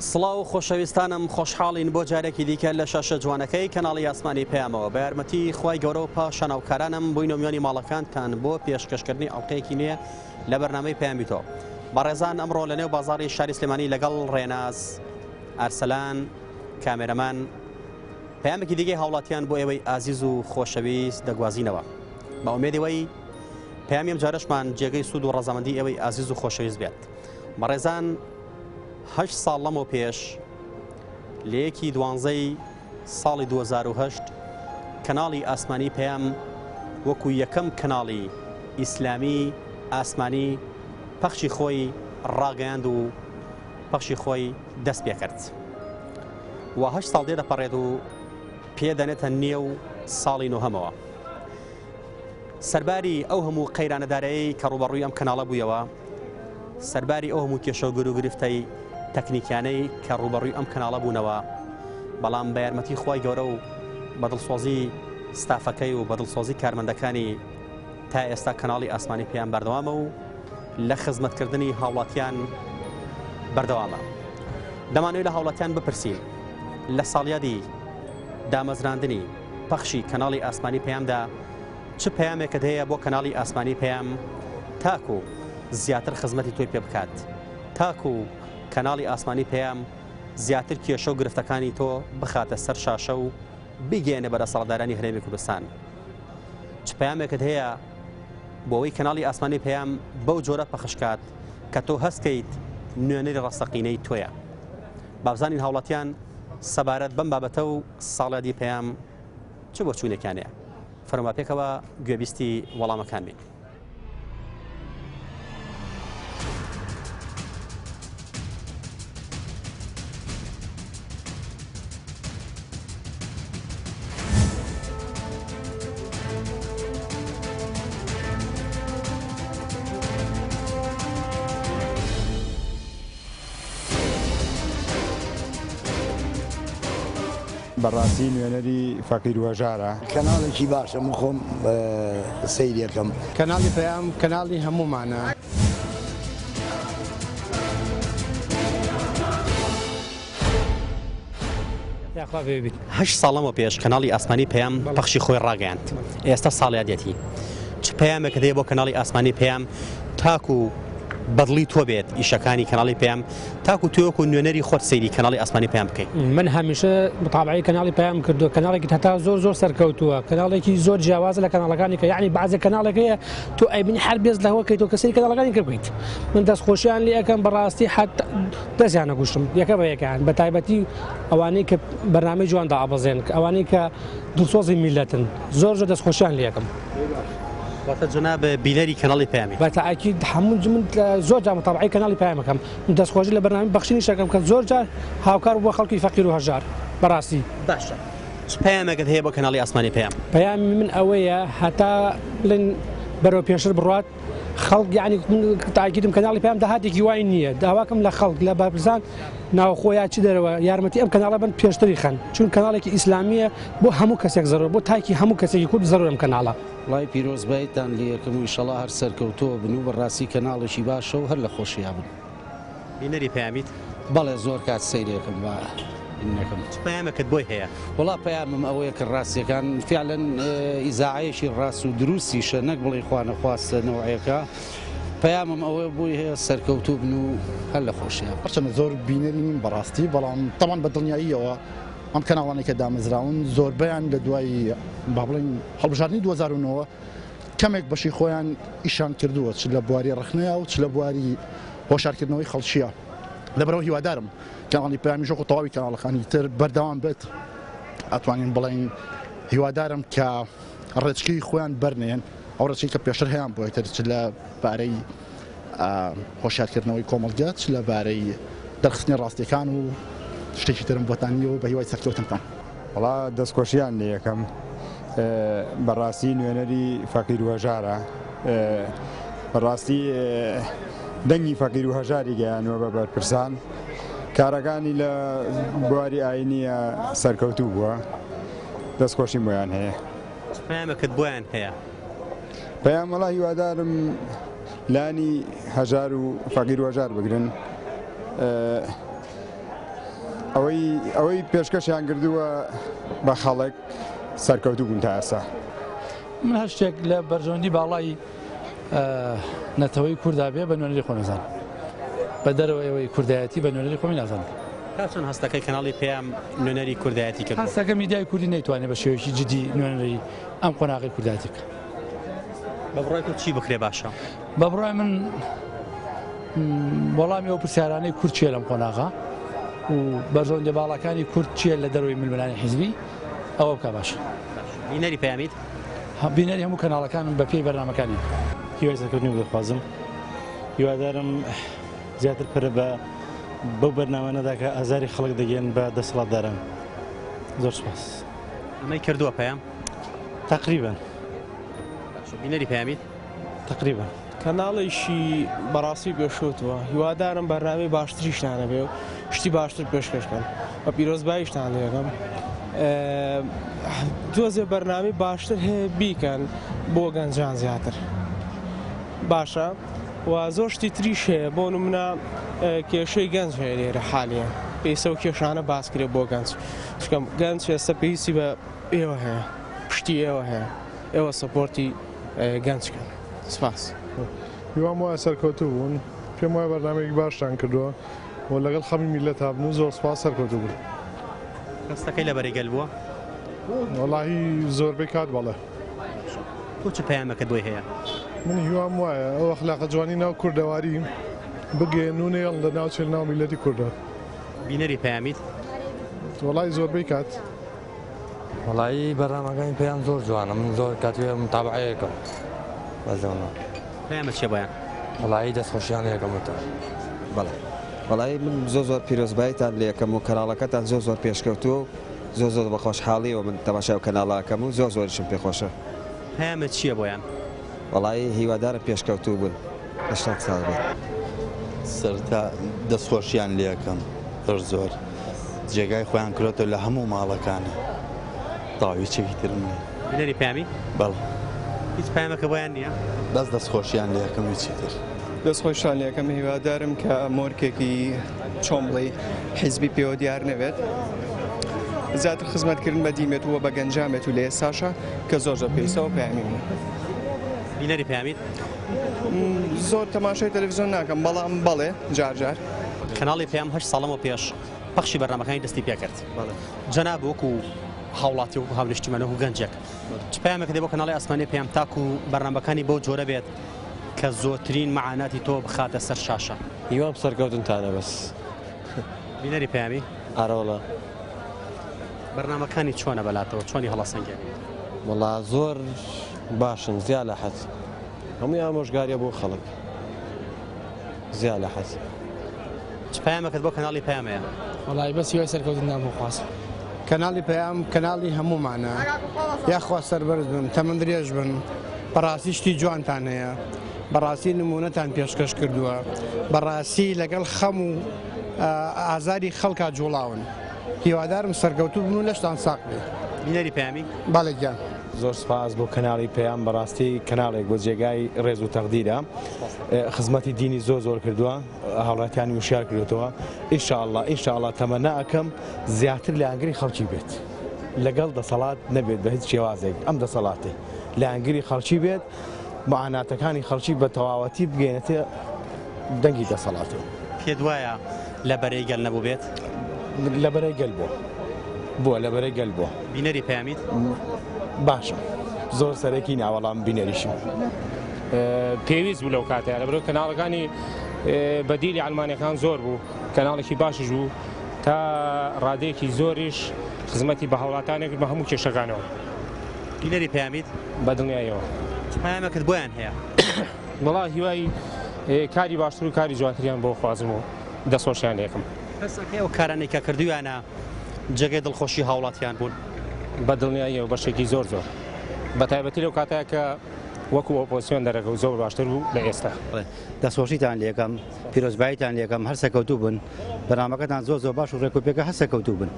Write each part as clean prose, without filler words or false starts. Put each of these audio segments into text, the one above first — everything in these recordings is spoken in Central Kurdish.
سڵاو خۆشەویستانم خۆشحاڵین بۆ جارێکی دیکە لە شاشە جوانەکەی کەناڵی ئاسمانی پەیامەوە بە یارمەتی خوای گەورە و پاشان هاوکارانم بووینە میوانی ماڵەکانتان بۆ پێشکەشکردنی ئەڵقەیەکی نوێ لە بەرنامەی پەیامی تۆ بەڕێزان ئەمڕۆ لە نێو بازاڕی شاری سلێمانی لەگەڵ ڕێناز ئارسەلان کامێرەمان پەیامێکی دیکەی هاوڵاتیان بۆ ئێوەی ئازیز و خۆشەویست دەگوازینەوە بە ئومێدی وەی پەیامی ئەم جارەشمان جێگەی سوود و ڕەزامەندی ئێوەی ئازیز و خۆشەویست بێت بەڕێزان هەشت ساڵ لەمەو پێش لە یەکی دوانزەی ساڵی 2008 کەناڵی ئاسمانی پەیام وەکو یەکەم کەناڵی ئیسلامی ئاسمانی پەخشی خۆی ڕاگەیاند و پەخشی خۆی دەست پێکرد و هەشت ساڵ دێدەپەڕێت و پێ دەنێتە نێو ساڵی نۆهەمەوە. سەرباری ئەو هەموو قەیرانە دارایەی کە ڕووبەڕووی ئەم کەناڵە بوویەوە، سەرباری ئەو هەموو کێشە و گیروگرفتەی تەکنیکیانەی کە ڕووبەڕووی ئەم کەناڵە بوونەوە، بەڵام بە یارمەتی خوای گەورە و بە دڵسۆزی ستافەکەی و بە دڵسۆزی کارمەندەکانی تا ئێستا کەناڵی ئاسمانی پێیان بەردەوامە و لە خزمەتکردنی هاوڵاتیان بەردەوامە. دەمانەوێت لە هاوڵاتیان بپرسین لە ساڵیادی دامەزراندنی پەخشی کەناڵی ئاسمانی پەیامدا چ پەیامێکت هەیە بۆ کەناڵی ئاسمانی پەیام تاکو زیاتر خزمەتی تۆی پێ بکات تاکو کەناڵی ئاسمانی پەیام زیاتر کێشە و گرفتەکانی تۆ بخاتە سەر شاشە و بیگەیەنێ بە دەسەڵاتدارانی هەرێمی کوردستان چ پەیامێکت هەیە بۆ ئەوەی کەناڵی ئاسمانی پەیام بەو جۆرە پەخش کات کە تۆ هەستکەیت نوێنەری ڕاستەقینەی تۆیە بابزانین هاوڵاتیان سەبارەت بەم بابەتە و ساڵیادی پەیام چ بۆچوونێکیان هەیە؟ فەرموو با پێکەوە گوێبیستی وەڵامەکان بین. بەڕاستی نوێنەری فەقیر و هەژارە. کەناڵێکی باشە من خۆم سەیری ئەکەم. کەناڵی پەیام کەناڵی هەموومانە. یاخوا بێ بیت. هەشت ساڵ لەمەو پێش کەناڵی ئاسمانی پەیام پەخشی خۆی ڕاگەیاند ئێستا ساڵیادیەتی چ پەیامێکت هەیە بۆ کەناڵی ئاسمانی پەیام تاکو بەدڵی تۆ بێت ئیشەکانی کەناڵی پەیام تاکو تۆ وەکو نوێنەری خۆت سەیری کەناڵی ئاسمانی پەیام بکەیت؟ من هەمیشە متابعەی کەناڵی پەیام کردووە کەناڵێکی هەتا زۆر زۆر سەرکەوتووە کەناڵێکی زۆر جیاوازە لە کەناڵەکانی کە یعنی بەعزێ کەناڵێک هەیە تۆ ئەیبینی هەر بێز لەوە کەی تۆ کە سەیری کەناڵەکانی کە بکەیت من دەستخۆشیان لێ ئەکەم بەڕاستی حەت دەستیان نەگوشتم یەکە بە یەکەیان بە تایبەتی ئەوانەی کە بەرنامەی جوان دائەبەزێن ئەوانەی کە دڵسۆزی میلەتن زۆر زۆر دەستخۆشیان لێ ئەکەم. واتە جەناب بینەری کەناڵی پەیامی؟ بە تاکید هەموو من زۆر جار متابعەی کەناڵی پەیام ئەکەم دەستخۆشی لە بەرنامەی بەخشینیش ئەکەم کە زۆر جار هاوکار بووە خەڵکی فەقیر و هەژار بەڕاستی. باشە چ پەیامێکت هەیە بۆ کەناڵی ئاسمانی پەیام؟ پەیامی من ئەوەیە هەتا بڵێن بەرەو پێشتر بڕوات خەڵک یعنی تاکیدم کەناڵی پەیام داهاتێکی وای نییە داواکەم لە خەڵک لە بەرپرسان ناوخۆ یا چ دەرەوە یارمەتی ئەم کەناڵە بن پێشتری خەن چون کەناڵێکی ئیسلامیە بۆ هەموو کەسێک زەرور بۆ تاکی هەموو کەسێکی کورد زەرور ئەم کەناڵە. وڵای پیرۆزبایتان لێ ئەکەم و ئیشەڵا هەر سەرکەوتوو بن و بەڕاستی کەناڵێکی باشە و هەر لە خۆشیا بن. بینەری پەیامیت؟ بەڵێ زۆر کات سەیرێکم بە نەکەم. چ پەیامێکت بۆی هەیە؟ وەڵا پەیامم ئەوەیە کە ڕاستیەکان فعلەن ئیزاعەیەکی ڕاست و دروستیشە نەک بڵێی خوانەخواستە نەوعێکە پەیامم ئەوەیە بۆی هەیە سەرکەوتوو بن و هەر لە خۆشیا بن. هەرچەندە زۆر بینەری نیم بەڕاستی بەڵام تەبعەن بە دڵنیاییەوە ئەم کەناڵانەی کە دامەزراون زۆربەیان لە دوای با بڵێین هەڵبژاردنی 2009 کەمێک بەشی خۆیان ئیشان کردووە چ لە بواری ڕەخنەیە و چ لە بواری هۆشارکردنەوەی خەڵکیە لەبەرەوە هیوادارم کەناڵی پەیامیش وەکو تەواوی کەناڵەکانی تر بەردەوام بێت ئەتوانین بڵێین هیوادارم کە ڕێچکەی خۆیان بەرنێن ئەو ڕێچکەی کە پێشتر هەیان بووە تر چ لە بارەی هۆشیارکردنەوەی کۆمەڵگە چ لە بارەی دەرخستنی ڕاستیەکان و شتێکی ترم بۆتان نییە و بە هیوای سەرکەوتنتان. وەڵا دەستخۆشیان لێ ئەکەم بەڕاستی نوێنەری فەقیر و هەژارە بەڕاستی دەنگی فەقیر و هەژاری گەیانوە بە بەرپرسان کارەکانی لە بواری ئاینیە سەرکەوتوو بووە دەستخۆشیم بۆیان هەیە. چ پەیامێکت بۆیان هەیە؟ پەیام وەڵا هیوادارم لانی هەژار و فەقیر و هەژار بگرن. ئەوەی ئەوەی پێشکەشیان کردووە بە خەڵک سەرکەوتوو بوون تا ئێستا. من هەر شتێک لە بەرژەوەندی باڵای نەتەوەی کوردا بێ بە نوێنەری خۆم نازانم. بە دەرەوە ئێوەی کوردایەتی بە نوێنەری خۆمی نازانم. تا چەند هەستەکەی کەناڵی پەیام نوێنەری کوردایەتی کردووە؟ هەستەکە میدیای کوردی نەیتوانێت بە شێوەیەکی جدی نوێنەری ئەم قۆناغەی کوردایەتی بکا. بە بڕوای تۆ چی بکرێ باشە؟ بە بڕوای من وەڵامی ئەو پرسیارانەی کورد چییە لەم قۆناغە و بەرژەوەندیە باڵاکانی کورد چییە لە دەرەوەی ململانێی حیزبی ئەوە بکا باشە. بینەری پەیامیت؟ بینەری هەموو کەناڵەکانم بە پێی بەرنامەکانیان. هیوای سەرکەوتنی بۆ دەخوازم هیوادارم زیاتر پەرە بە بەو بەرنامانەدا کە ئازاری خەڵک دەگەن بە دەسەڵاتداران زۆر سوپاس. ئەمەی کردووە پەیام؟ تەقریبەن. باشە بینەری پەیامیت؟ تەقریبەن. کەناڵێکی بەڕاستی پێشکەوتووە هیوادارم بەرنامەی باشتریشتان هەبێ و شتی باشتر پێشکەش کەن و پیرۆزباییشتان لێکەم تۆزێ بەرنامەی باشتر هەیە بیکەن بۆ گەنجان زیاتر باشە و زۆر شتی تریش هەیە بۆ نمونە کێشەی گەنج هەیە لێرە حالیە پێویستە و کێشانە باس کرێ بۆ گەنج چونکە گەنج ئێستا پێویستی بە ئێوە هەیە پشتی ئێوە هەیە ئێوە سەپۆرتی گەنج کەن سپاس. هیوام وایە سەرکەوتوو بوون پێم وایە بەرنامەیەکی باشتان کردووە و لەگەڵ خەمی میللەتا بن و زۆر سپاس سەرکەوتوو بن. دەستەکەی لە بەرەی گەل بووە؟ وەڵاهی زۆربەی کات بەڵێ. تۆ چ پەیامەکەت بۆی هەیە؟ من هیوام وایە ئەو ئەخلاقە جوانی ناو کوردەواری بگەیەنن و نەیەڵن لە ناوچێ لە ناو میللەتی کوردا. بینەری پەیامیت؟ وەڵاهی زۆربەی کات. وەڵایی بەرنامەکانی پەیام زۆر جوانە من زۆر کاتێ متابعەیەکەم بەزەونە. پەیامت چیە بۆیان؟ وەڵایی دەستخۆشیان لێکەم وتم. بەڵێ وەڵایی من زۆر زۆر پیرۆزباییتان لێکەم و کەناڵەکەتان زۆر زۆر پێشکەوتووە و زۆر زۆر بە خۆشحاڵیەوە من تەماشای ئەو کەناڵە ئەکەم و زۆر زۆریشم پێ خۆشە. پەیامت چیە بۆیان؟ وەڵایی هیوادارم پێشکەوتوو بن لەشتان ساغ بێت. سەرەتا دەستخۆشیان لێکەم زۆر زۆر جێگای خۆیان کرۆتەوە لە هەموو ماڵەکانە تەواو هیچێکی ترم نیە. بینەری پەیامی؟ بەڵێ. هیچ پەیامەکە بۆیان نییە؟ بەس دەستخۆشیان لێکەم هیچی تر. دەستخۆشتان لێکەم هیوادارم کە مۆرکێکی چۆن بڵێی حیزبی پێوە دیار نەبێت زیاتر خزمەتکردن بە دین بێت و بە گەنجان بێت و لە ئێستاشا کە زۆر زۆر پێویستە و پەیامی منە. بینەری پەیامیت؟ زۆر تەماشای تەلەفزیۆن ناکەم بەڵام بەڵێ جار جار. کەناڵی پەیام هەشت ساڵ لەمەو پێش پەخشی بەرنامەکانی دەستی پێکرد. جەناب وەکو هاوڵاتی وەکو هاونیشتیمان وەکو گەنجێک چ پەیامێکت هەیە بۆ کەناڵی ئاسمانی پەیام تاکو بەرنامەکانی بەو جۆرە بێت کە زۆرترین مەعاناتی تۆ بخاتە سەر شاشە؟ هیوام سەرکەوتنتانە بەس. بینەری پەیامی؟ ئارەوەڵا. بەرنامەکانی چۆنە بەلاتەوە چۆنی هەڵەسەنگێنیت؟ وەڵا زۆر باشن زیا لە حەد هەمووی ئامۆژگاریە بۆ خەڵک زیا لە حەد. چ پەیامەکت بۆ کەناڵی پەیام هەیە؟ وەڵایی بەس هیوای سەرکەوتنتان بۆ خوازم. کەناڵی پەیام کەناڵی هەموومانە یاخوا سەربەرز بن تەمەن درێژ بن بەڕاستی شتی جوانتان هەیە بەڕاستی نمونەتان پێشکەش کردووە بەڕاستی لەگەڵ خەم و ئازاری خەڵکا جوڵاون هیوادارم سەرکەوتوو بن و لەشتان ساق بێ. بینەری پەیامی؟ بەڵێ گیان. زۆر سپاس بۆ کەناڵی پەیام بەڕاستی کەناڵێک بۆ جێگای ڕێز و تەقدیرە خزمەتی دینی زۆر زۆر کردووە هاوڵاتیانی وشیار کردوێتەوە ئینشاءاللە ئینشاءاللە تەمەنا ئەکەم زیاتر لایەنگری خەڵکی بێت لەگەڵ دەسەڵات نەبێت بە هیچ شێوازێک ئەم دەسەڵاتی لایەنگری خەڵکی بێت معاناتەکانی خەڵکی بە تەواوەتی بگەێنێتە دەنگی دەسەڵاتەوە. پێت وایە لە بەرەی گەل نەبووبێت؟ لە بەرەی گەل بووە. بووە لە بەرەی گەل بووە. بینەری پەیامیت؟ باشم زۆر سەرەکی نا بەڵام بینەریشم. پێویست بوو لەو کاتەیا لەبەرئەوەی کەناڵەکانی بەدیلی عەلمانیەکان زۆر بوو کەناڵێکی باشیش بوو تا ڕادەیەکی زۆریش خزمەتی بە هاوڵاتانێک بە هەموو کێشەکانەوە. بینەری پەیامیت؟ بە دڵنیاییەوە. چ پەیامێکت بۆیان هەیە؟ وەڵا هیوای کاری باشتر و کاری جوانتریان بۆ خوازم و دەستخۆشیان لێکم. هەست ئەکەی ئەو کارانەی کە کردوویانە جێگەی دڵخۆشی هاوڵاتیان بوون؟ بە دڵنیاییەوە بەشێکی زۆر زۆر بە تایبەتی لەو کاتە کە وەکو ئۆپۆزسیۆن دەرەکەوت زۆر باشتر بوو لە ئێستا. دەستخۆشیتان لێکەم پیرۆزباییتان لێکەم هەر سەرکەوتوو بن بەرنامەکەتان زۆر زۆر باش و ڕێک و پێکە هەر سەرکەوتوو بن.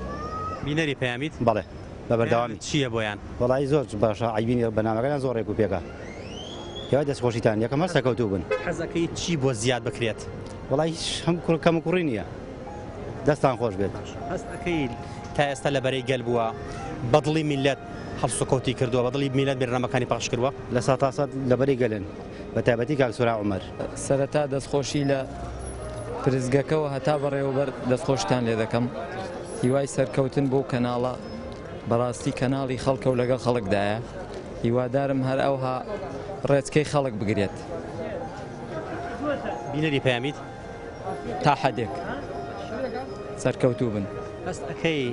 بینەری پەیامیت؟ بەڵێ بە بەردەوامی. چییە بۆیان؟ وەڵایی زۆر باشە عەیبی نییە بەرنامەکەتان زۆر ڕێک و پێکە. هیوای دەستخۆشیتان یەکەم هەر سەرکەوتوو بن. حەزەکەی چی بۆ زیاد بکرێت؟ وەڵایی هیچ هەم کەم و کوڕی نییە. دەستان خۆش بێت. هەست ئەکەی تا ئێستا لە بەرەی گەل بووە، بە دڵی میللەت هەڵسوکەوتی کردووە، بە دڵی میللەت بەرنامەکانی پەخش کردووە؟ لە سەتاسەد لە بەرەی گەلن، بە تایبەتی کاک سۆران عومەر. سەرەتا دەستخۆشی لە پرسگەکەوە هەتا بەڕێوەبەر دەستخۆشتان لێ دەکەم هیوای سەرکەوتن بۆ کەناڵە بەڕاستی کەناڵی خەڵکە و لەگەڵ خەڵکدایە هیوادارم هەر ئەوها ڕێچکەی خەڵک بگرێت. بینەری پەیامیت؟ تا حەدێک سەرکەوتوو بن. هەست ئەکەی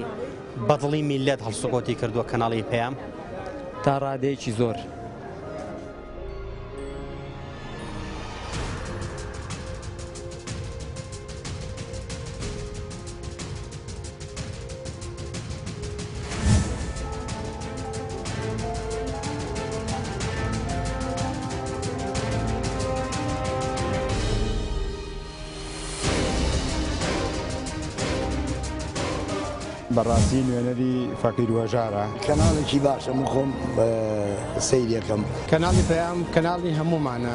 بەدڵی میللەت هەڵسوکەوتی کردووە کەناڵی پەیام؟ تا ڕادەیەکی زۆر. بەڕاستی نوێنەری فەقیر و هەژارە. کەناڵێکی باشە من خۆم سەیریەکەم. کەناڵی پەیام کەناڵی هەموومانە.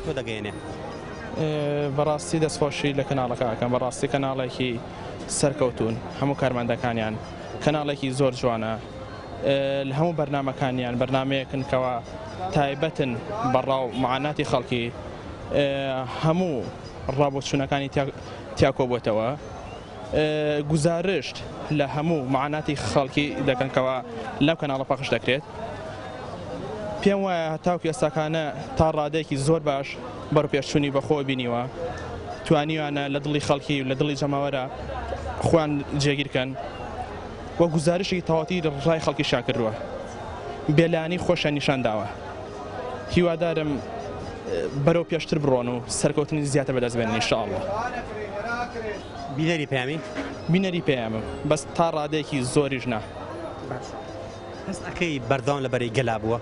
تۆ دەگەیەنێ. بەڕاستی دەستخۆشی لە کەناڵەکە ئەکەم بەڕاستی کەناڵێکی سەرکەوتوون هەموو کارمەندەکانیان کەناڵێکی زۆر جوانە لە هەموو بەرنامەکانیان بەرنمەیەکن کەوا تایبەتن بە ڕاو معاناتی خەڵکی هەموو ڕابۆچوونەکانی تیا کۆبووەتەوە گوزارشت لە هەموو معاناتی خەڵکی دەکەن کەوا لەم کەناڵە پەخش دەکرێت پێم وایە هەتاوکو ئێستاکانە تا ڕادەیەکی زۆر باش بەرەوپێشچوونی بەخۆوە بینیوە توانیویانە لە دڵی خەڵکی و لە دڵی جەماوەرە خۆیان جێگیر کەن و گوزارشی تەواوەتی ڕای خەڵکیشیان کردووە بێلایەنی خۆشیان نیشان داوە هیوادارم بەرەو پێشتر بڕۆن و سەرکەوتنی زیاتر بەدەست بێنن ان شاء اللە. بینەری پەیامی؟ بینەری پەیامم بەس تا ڕادەیەکی زۆریش نا. باشە هەست ئەکەی بەردەوام لە بەرەی گەلا بووە؟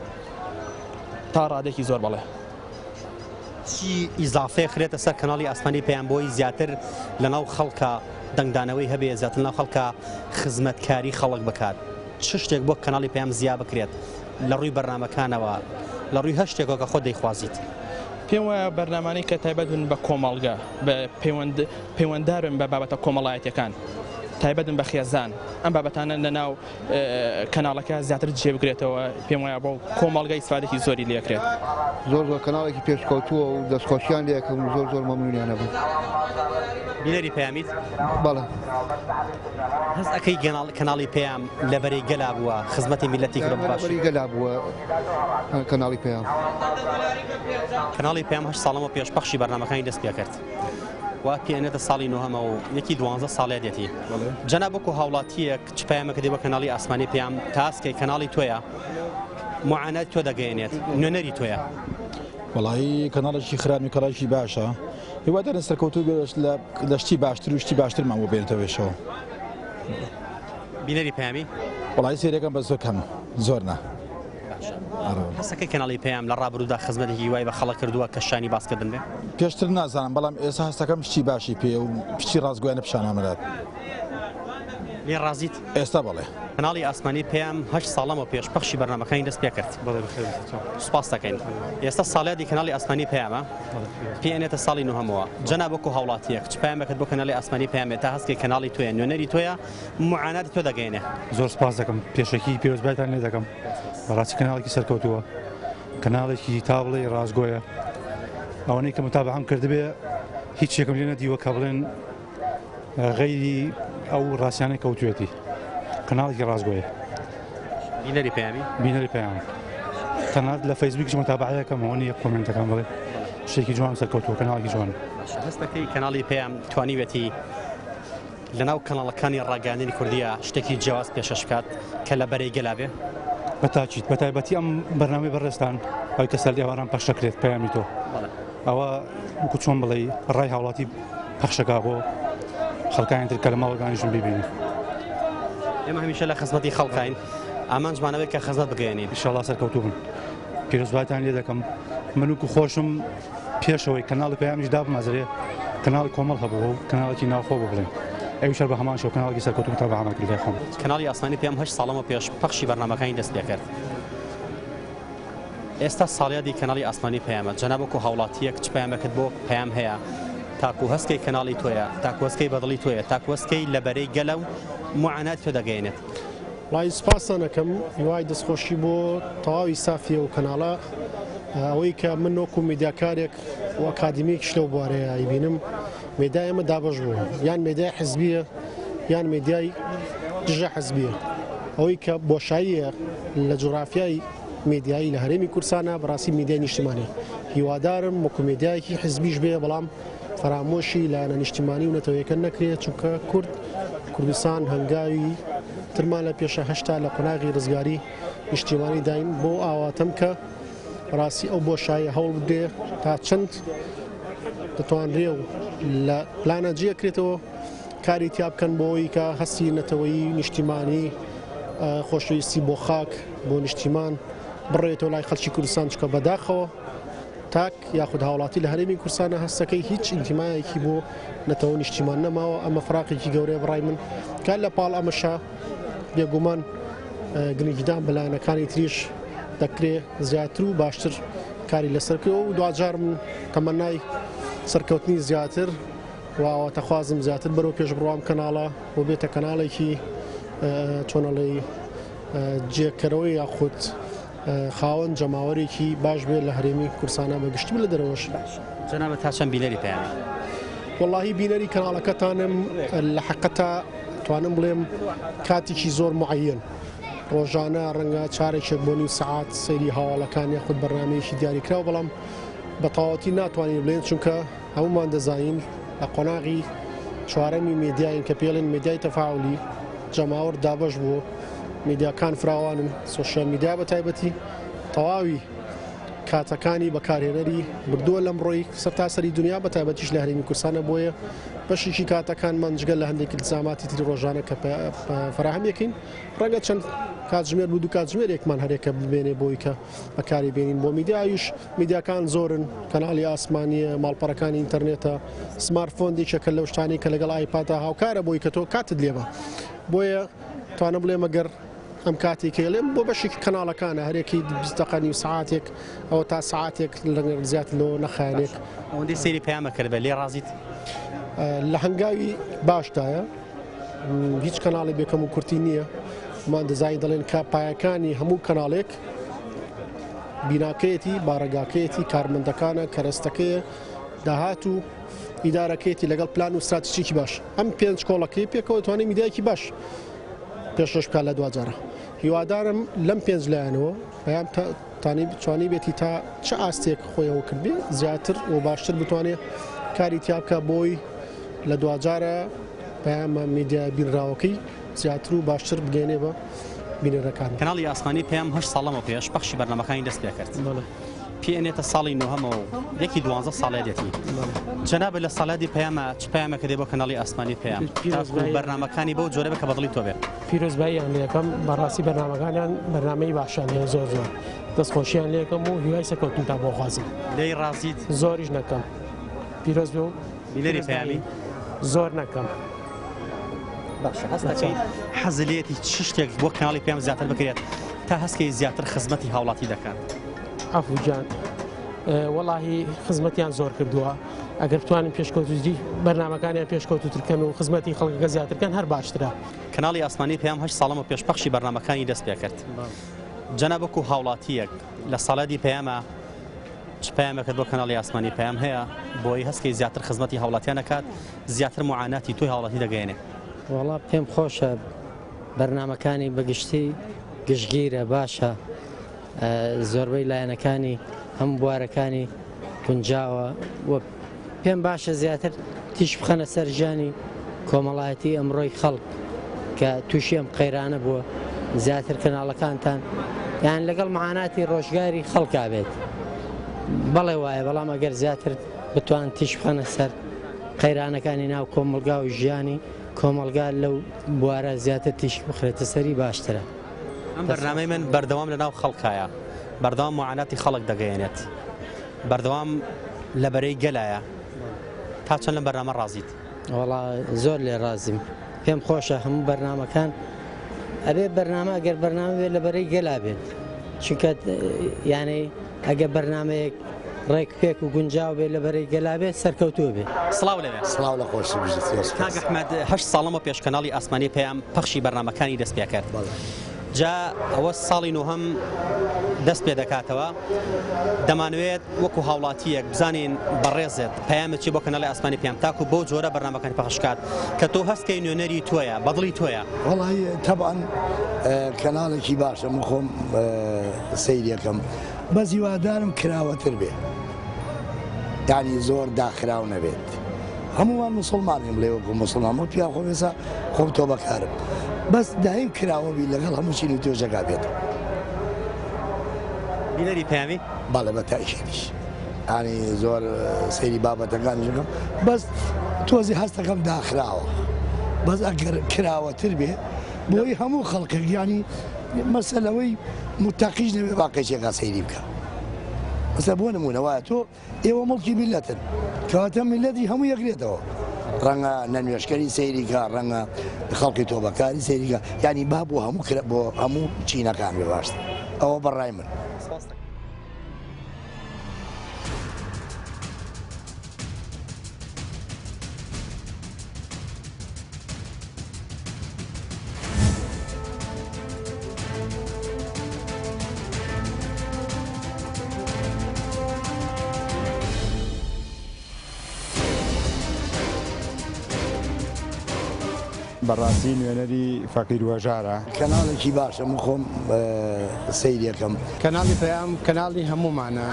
تا ڕادەیەکی زۆر بەڵێ. چی ئیزافەیە خرێتە سەر کەناڵی ئاسمانی پەیام بۆی زیاتر لەناو خەڵکا دەنگدانەوەی هەبێ زیاتر لەناو خەڵکا خزمەتکاری خەڵک بکات چ شتێک بۆ کەناڵی پەیام زیا بکرێت لە ڕووی بەرنامەکانەوە لە ڕووی هەر شتێکەوە کە خۆت دەیخوازیت؟ پێم وایە بەرنامانەی کە تایبەت بن بە کۆمەڵگە بە پەیوەند پەیوەندار بن بە بابەتە کۆمەڵایەتیەکان تایبەت بن بە خێزان ئەم بابەتانە لە ناو کەناڵەکە زیاتر جێ بگرێتەوە پێم وایە بۆ کۆمەڵگە ئیسفادێکی زۆری لێکرێت. زۆر زۆر کەناڵێکی پێشکەوتووە و دەستخۆشیان لێ ئەکەم و زۆر زۆر مەمنونیان ئەبم. بینەری پەیامیت؟ بەڵێ. هەست ئەکەی کەناڵی پەیام لە بەرەی گەلا بووە خزمەتی میللەتی کردووە بە باشی؟ لە بەرەی گەلا بووە کەناڵی پەیام. کەناڵی پەیام هەشت ساڵ لەمەو پێش پەخشی بەرنامەکانی دەست پێکرد. وا پێ ئەنێتە ساڵی نۆهەمە و یەکی دوانزە ساڵێ دێتی. جەناب وەکو هاوڵاتییەک چ پەیامێکت هەیە بۆ کەناڵی ئاسمانی پەیام تاسکێک کەناڵی تۆیە معانات تۆ دەگەیەنێت نوێنەری تۆیە. وەڵایی کەناڵێکی خراپ نیە کەناڵێکی باشە هیوادارین سەرکەوتوو بێت لە شتی باشتر و شتی باشترمان بۆ بێنێتە پێشەوە. بینەری پەیامی؟ وەڵایی سەیرەکەم بەس زۆر کەم زۆر نا. باشە هەستەکەی کەناڵی پەیام لە ڕابردوودا خزمەتێکی وای بە خەڵک کردووە کە شانی باسکردن بێ؟ پێشتر نازانم بەڵام ئێستا هەستەکەم شتی باشی پێیە و شتی ڕاستگۆیانە پیشانمان دەدات. لێ ڕازیت؟ ئێستا بەڵێ. کەناڵی ئاسمانی پەیام هەشت ساڵ لەمەو پێش پەخشی بەرنامەکانی دەست پێکرد. بەڵێ بەخێر بێیت چاو. سوپاست دەکەین. ئێستا ساڵیادی کەناڵی ئاسمانی پەیامە پێ ئەنێتە ساڵی نۆهەمەوە. جەناب وەکو هاوڵاتییەک چ پەیامێکت بۆ کەناڵی ئاسمانی پەیام هەیە تا هەست کەی کەناڵی تۆیە نوێنەری تۆیە معاناتی تۆ دەگەیەنێ؟ زۆر سوپاس دەکەم پێشەکی پیرۆزبایتان لێ دەکەم بەڕاستی کەناڵێکی سەرکەوتووە کەناڵێکی تا بڵێی ڕاستگۆیە ئەوەنەی کە متابعەم کردبێ هیچ شتێکم لێ نەدیوە کە بڵێن غەیری ئەو ڕاستیانەی کەوتوێتی کەناڵێکی ڕاستگۆیە. بینەری پەیامی؟ بینەری پەیام تەنانەت لە فەیسبووکیش متابعەیەکەم ئەوە نییە کۆمێنتەکان بڵێ شتێکی جوان سەرکەوتووە کەناڵێکی جوان. هەست دەکەی کەناڵی پەیام توانیوێتی لەناو کەناڵەکانی ڕاگەیاندنی کوردیە شتێکی جیاواز پێشکەش بکات کە لە بەرەی گەلا بێ؟ بە تاکید بە تایبەتی ئەم بەرنامەی بەڕێزتان ئەوی کە سەر ئێواران پەخش دەکرێت پەیامی تۆ ئەوە وەکو چۆن بڵێی ڕای هاوڵاتی پەخشەکا بۆ خەڵکانی تر کە لە ماڵەوە دانیشتون بیبینن. ئێمە هەمیشە لە خزمەتی خەڵکاین ئامانجمان ئەوەیە کە خزمەت بگەیەنین. ئیشەڵا سەرکەوتوو بن پیرۆزبایتان لێ دەکەم من وەکو خۆشم پێشەوەی کەناڵی پەیامیش دابمەزرێ کەناڵی کۆمەڵ هەبوو و کەناڵێکی ناوخۆ بوو بڵێن ئەویش هەر بە هەمان شێوە کەناڵێکی سەرکەوتوو متابەعەمان کرد لای خۆم. کەناڵی ئاسمانی پەیام هەشت ساڵ لەمەو پێش پەخشی بەرنامەکانی دەست پێکرد. ئێستا ساڵیادی کەناڵی ئاسمانی پەیامە، جەناب وەکو هاوڵاتییەک چ پەیامێکت بۆ پەیام هەیە تاکو هەستکەی کەناڵی تۆیە، تاکو هەستکەی بەدڵی تۆیە، تاکو هەستکەی لە بەرەی گەلە و موعاناتی تۆ دەگەیەنێت؟ وەڵایی سوپاستان ئەکەم، هیوای دەستخۆشی بۆ تەواوی ستافی ئەو کەناڵە، ئەوەی کە من وەکو میدیاکارێک و ئەکادیمیەکیش لەو بوارەیە ئەیبینم، مێدیای ئێمە دابەش بووە، یان مێدیای حزبیە یان مێدیای دژە حزبیە، ئەوەی کە بۆشاییە لە جوغرافیای مێدیایی لە هەرێمی کوردستانە بەڕاستی مێدیای نیشتیمانیە، هیوادارم وەکو مێدیایەکی حزبیش بێ بەڵام فەرامۆشی لایەنە نیشتیمانی و نەتەوەیەکە نەکرێت، چونکە کورد کوردستان هەنگاوی ترمان لە پێشە هەشتا لە قۆناغی ڕزگاری نیشتیمانی داین، بۆ ئاواتەم کە بەڕاستی ئەو بۆشاییە هەوڵ بدرێ تا چەند دەتوانرێ و لە پلانە جێکرێتەوە کاری تیا بکەن بۆ ئەوەی کە هەستی نەتەوەیی نیشتیمانی خۆشەویستی بۆ خاک بۆ نیشتیمان بڕێتەوە لای خەڵکی کوردستان، چونکە بەداخەوە تاک یاخود هاوڵاتی لە هەرێمی کوردستانە هەستەکەی هیچ ئینتیمایەکی بۆ نەتەوە نیشتیمان نەماوە. ئەمە فراقێکی گەورەیە بڕای من کە لە پاڵ ئەمەشا بێگومان گرنگیدان بە لایەنەکانی تریش دەکرێ زیاتر و باشتر کاری لەسەر بکرێ و دواجار من تەمەنای سەرکەوتنی زیاتر و ئاواتەخوازم زیاتر بەرەو پێش بڕوام کەناڵە و بێتە کەناڵێکی چۆنەڵی جێکەرەوەی یاخود خاوەن جەماوەرێکی باش بێت لە هەرێمی کوردستانە بە گشتی و لە دەرەوەش. جەنابت تا چەند بینەری پەیامی؟ وەڵاهی بینەری کەناڵەکەتانم لە حەقەتا توانم بڵێم کاتێکی زۆر معەیەن ڕۆژانە ڕەنگە چارێکێک بۆ نیو سەعات سەیری هەواڵەکان یاخود بەرنامەیەکی دیاریکراو بەڵام بە تەواوەتی ناتوانین بڵێن چونکە هەمومان دەزانین لە قۆناغی چوارەمی مێدیاین کە پێڵێن مێدیای تەفاعولی جەماوەر دابەش بووە میدیاکان فراوانن سۆشیال میدیا بە تایبەتی تەواوی کاتەکانی بەکارهێنەری بردووە لەمڕۆی سەرتاسەری دنیا بە تایبەتیش لە هەرێمی کوردستانە بۆیە بەشێکی کاتەکانمان جگە لە هەندێک التزاماتی تری ڕۆژانە کە فراهەم یەکەین ڕەنگە چەند کاتژمێر بوو دوو کاتژمێرێکمان هەرێکە ببێنێ بۆی کە بەکاری بێنین بۆ میدیایش میدیاکان زۆرن کەناڵی ئاسمانیە ماڵپەڕەکانی ئینتەرنێتە سمارتفۆن یەکێکە لەو شتانەی کە لەگەڵ ئایپادا هاوکارە بۆی کە تۆ کاتت لێبە بۆیە توانم بڵێم ئەگەر ئەم کاتی کە ئەڵێم بۆ بەشێکی کەناڵەکانە هەرێکی 20 دقە نیو سعاتێک ئەوە تا سعاتێک لەگەڵ زیاتر لەوە نەخایەنێک. ئەوەندەی سەیری پەیامە کردبێ لێ ڕازیت؟ لە هەنگاوی باشدایە هیچ کەناڵی بێکەم و کورتی نییە مان دەزانین دەڵێن کە پایەکانی هەموو کەناڵێک بیناکەیەتی بارەگاکەیەتی کارمەندەکانە کەرەستەکەیە داهات و ئیدارەکەیەتی لەگەڵ پلان و ستراتیژێکی باش ئەم پێنج کۆڵەکەی پێکەوە توانێت میدیایەکی باش پێشکەش بکات لە دواجارە هیوادارم لەم پێنج لایەنەوە پەیام توانی بێتی تا چ ئاستێک خۆیەوە کردبێ زیاتر و باشتر بتوانێت کاری تیا بکە بۆی لە دواجارە پەیامە میدیا بینراوەکەی زیاتر و باشتر بگەێنێ بە بینەرەکان. کەناڵی ئاسمانی پەیام هەشت ساڵ لەمەو پێش پەخشی بەرنامەکانی دەست پێکرد. پێ ئەنێتە ساڵی نۆهەمەوە و یەکی دوانزە ساڵیادێتی. جەنابت لە ساڵیادی پەیامە چ پەیامێکت هەیە بۆ کەناڵی ئاسمانی پەیام تاکو بەرنامەکانی بەو جۆرە بێت کە بەدڵی تۆ بێت؟ پیرۆزباییان لێ ئەکەم، بەڕاستی بەرنامەکانیان بەرنامەی باشیان هەیە زۆر زۆر دەستخۆشیان لێ ئەکەم و هیوای سەرکەوتنتان بۆ خوازم. لێی ڕازیت؟ زۆریش نەکەم. پیرۆز بێ و بینەری پەیامی؟ زۆر نەکەم. باشە هەست دەکەیت حەزت لێیەتی چ شتێک بۆ کەناڵی پەیام زیاتر بکرێت تا هەستکەی زیاتر خزمەتی هاوڵاتی دەکات؟ عەفو گیان وەڵاهی خزمەتیان زۆر کردووە ئەگەر بتوانن پێشکەوتوتری بەرنامەکانیان پێشکەوتوتر کەن و خزمەتی خەڵکەکە زیاتر کەن هەر باشترە. کەناڵی ئاسمانی پەیام هەشت ساڵەمە پێش پەخشی بەرنامەکانی دەست پێکرد. جەناب وەکو هاوڵاتییەک لە ساڵیادی پەیامە چ پەیامێکت بۆ کەناڵی ئاسمانی پەیام هەیە بۆی هەستکەی زیاتر خزمەتی هاوڵاتیان ئەکات زیاتر موعاناتی تۆی هاوڵاتی دەگەیەنێ؟ وەڵا پێم خۆشە بەرنامەکانی بەگشتی گشتگیرە باشە زۆربەی لایەنەکانی هەموو بوارەکانی گونجاوە و پێم باشە زیاتر تیش بخەنە سەر ژیانی کۆمەڵایەتی ئەمڕۆی خەڵک کە تووشی ئەم قەیرانە بووە زیاتر کەناڵەکانتان یان لەگەڵ معاناتی ڕۆژگاری خەڵکا بێت بەڵێ وایە بەڵام ئەگەر زیاتر بتوان تیش بخەنە سەر قەیرانەکانی ناو کۆمەڵگا و ژیانی کۆمەڵگا لەو بوارە زیاتر تیشک بخرێتە سەری باشترە. ئەم بەرنامەی من بەردەوام لە ناو خەڵکایە، بەردەوام موعاناتی خەڵک دەگەیەنێت، بەردەوام لە بەرەی گەلایە، تا چەند لەم بەرنامە ڕازیت؟ وەڵا زۆر لێ ڕازیم، پێم خۆشە هەموو بەرنامەکان ئەبێ بەرنامە ئەگەر بەرنامە بێت لە بەرەی گەلا بێت، چونکە یانەی. ئەگە بەرنامەیەک ڕێک پێک و گونجاو بێ لە بەرەی گەلا بێ سەرکەوتوو بێ. سڵاو لەوێ. سڵاو لە خۆشی بژیت زۆر سوپاس. کاک ئەحمەد هەشت ساڵ لەمەو پێش کەناڵی ئاسمانی پەیام پەخشی بەرنامەکانی دەست پێ کرد جا ئەوە ساڵی نۆهەم دەست پێ دەکاتەوە دەمانوێت وەکو هاوڵاتیەک بزانین بەڕێزت پەیامت چی بۆ کەناڵی ئاسمانی پەیام تاکو بەو جۆرە بەرنامەکانی پەخش کات کە تۆ هەست کەی نوێنەری تۆیە بەدڵی تۆیە. وەڵی تەبعەن کەناڵێکی باشە من خۆم سەیریەکەم بەس هیوادارم کراوەتر بێ یانی زۆر داخراو نەبێت هەمووان مسلمانین بڵێ وەکو مسلمان بۆ پیا خۆم ئێستا خۆم تۆ بەکارم بەس دایم کراوە بی لەگەڵ هەموو چین و توێژەکە بێت. بینەری پەیامی؟ بەڵێ بە تاکیدیش ینی زۆر سەیری بابەتەکانیش دەکەم بەس تۆزی هەستەکەم داخراوە بەس ئەگەر کراوەتر بێ بۆی هەموو خەڵکێک ینی مەسەلەوەی متەقیش نەبێ با قەیچێکا سەیری بکە مەسە بۆ نمونە وایە تۆ ئێوە مڵکی میلەتن کەواتە میلەتی هەموو یەکرێتەوە ڕەنگە نەنوێشکەری سەیریکە ڕەنگە خەڵکی تۆبەکاری سەیریکە ینی با بۆ هەموو کرا بۆ هەموو چینەکان بێ باشتر ئەوە بەڕای من. بەڕاستی نوێنەری فەقیر و هەژارە. کەناڵێکی باشە من خۆم سەیریەکەم. کەناڵی پەیام کەناڵی هەموومانە.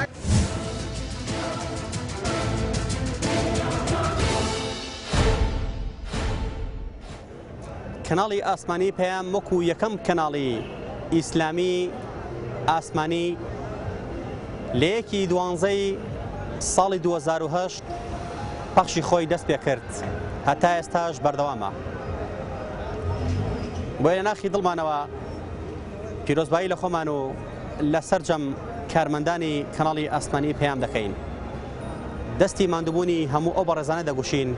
کەناڵی ئاسمانی پەیام وەکو یەکەم کەناڵی ئیسلامی ئاسمانی لە یەکی دوانزەی ساڵی 2008 پەخشی خۆی دەست پێ کرد هەتا ئێستاش بەردەوامە بۆیە لە ناخی دڵمانەوە پیرۆزبایی لە خۆمان و لە سەرجەم کارمەندانی کەناڵی ئاسمانی پەیام دەکەین. دەستی ماندووبوونی هەموو ئەو بەڕێزانە دەگوشین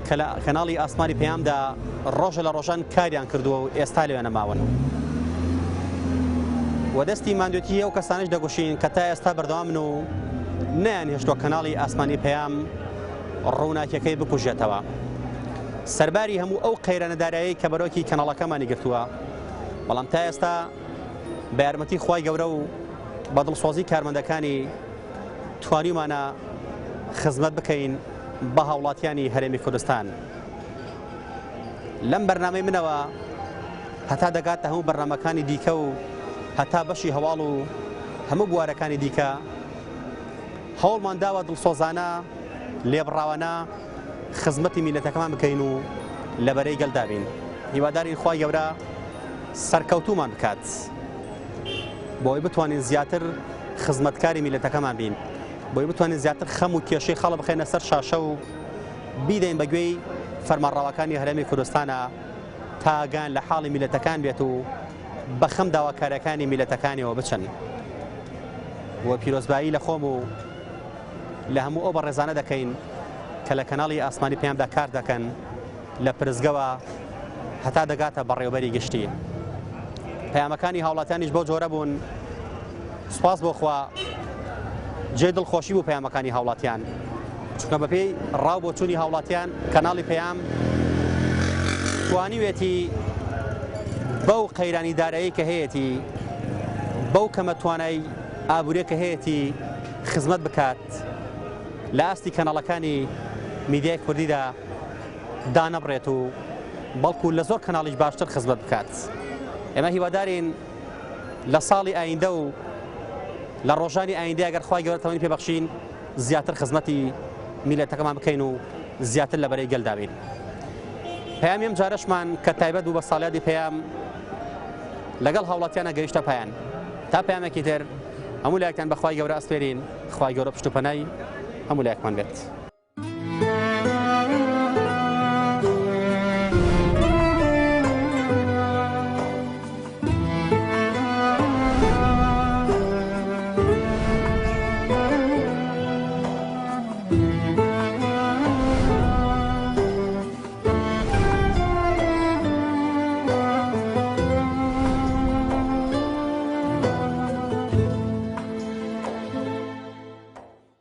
کە لە کەناڵی ئاسمانی پەیامدا ڕۆژە لە ڕۆژان کاریان کردووە و ئێستا لەوێ نەماون. و دەستی ماندوێتی ئەو کەسانەش دەگوشین کە تا ئێستا بەردەوامن و نەیان هێشتووە کەناڵی ئاسمانی پەیام ڕووناکیەکەی بکوژێتەوە. سەرباری هەموو ئەو قەیرانە دارایی کە بەرۆکی کەناڵەکەمانی گرتووە، بەڵام تا ئێستا بە یارمەتی خوای گەورە و بە دڵسۆزی کارمەندەکانی توانیومانە خزمەت بکەین بە هاوڵاتیانی هەرێمی کوردستان. لەم بەرنامەی منەوە هەتا دەگاتە هەموو بەرنامەکانی دیکە و هەتا بەشی هەواڵ و هەموو بوارەکانی دیکە هەوڵمان داوە دڵسۆزانە لێبڕاوانە خزمەتی میلەتەکەمان بکەین و لە بەرەی گەلدا بین. هیوادارین خوای گەورە سەرکەوتوومان بکات بۆی بتوانین زیاتر خزمەتکاری میلەتەکەمان بین، بۆی بتوانین زیاتر خەم و کێشەی خەڵک بخەینە سەر شاشە و بیدەین بە گوێی فەرمانڕەواکانی هەرێمی کوردستانە تا گان لە حاڵی میلەتەکان بێت و بە خەم داواکاریەکانی میلەتەکانیەوە بچن. و پیرۆزبایی لە خۆم و لە هەموو ئەو بەڕێزانە دەکەین کە لە کەناڵی ئاسمانی پەیامدا کار دەکەن لە پرسگەوە هەتا دەگاتە بەڕێوبەری گشتی. پەیامەکانی هاوڵاتیانیش بەو جۆرە بوون. سوپاس بۆ خوا جێ دڵخۆشی بوو پەیامەکانی هاوڵاتیان، چونکە بەپێی ڕاو بۆچوونی هاوڵاتیان کەناڵی پەیام توانیوێتی بەو قەیرانی دارایی کە هەیەتی، بەو کەمە توانای ئابووریە کە هەیەتی خزمەت بکات لە ئاستی کەناڵەکانی میدیای کوردیدا دانەبڕێت و بەڵکو لە زۆر کەناڵیش باشتر خزمەت بکات. ئێمە هیوادارین لە ساڵی ئایندە و لە ڕۆژانی ئایندە ئەگەر خوای گەورە تەمەنی پێبەخشین زیاتر خزمەتی میلەتەکەمان بکەین و زیاتر لە بەرەی گەلدا بین. پەیامی ئەم جارەشمان کە تایبەت بوو بە ساڵیادی پەیام لەگەڵ هاوڵاتیانە گەیشتە پایان. تا پەیامێکی تر هەموو لایەکتان بە خوای گەورە ئەسپێرین، خوای گەورە پشت و پەنای هەموو لایەکمان بێت.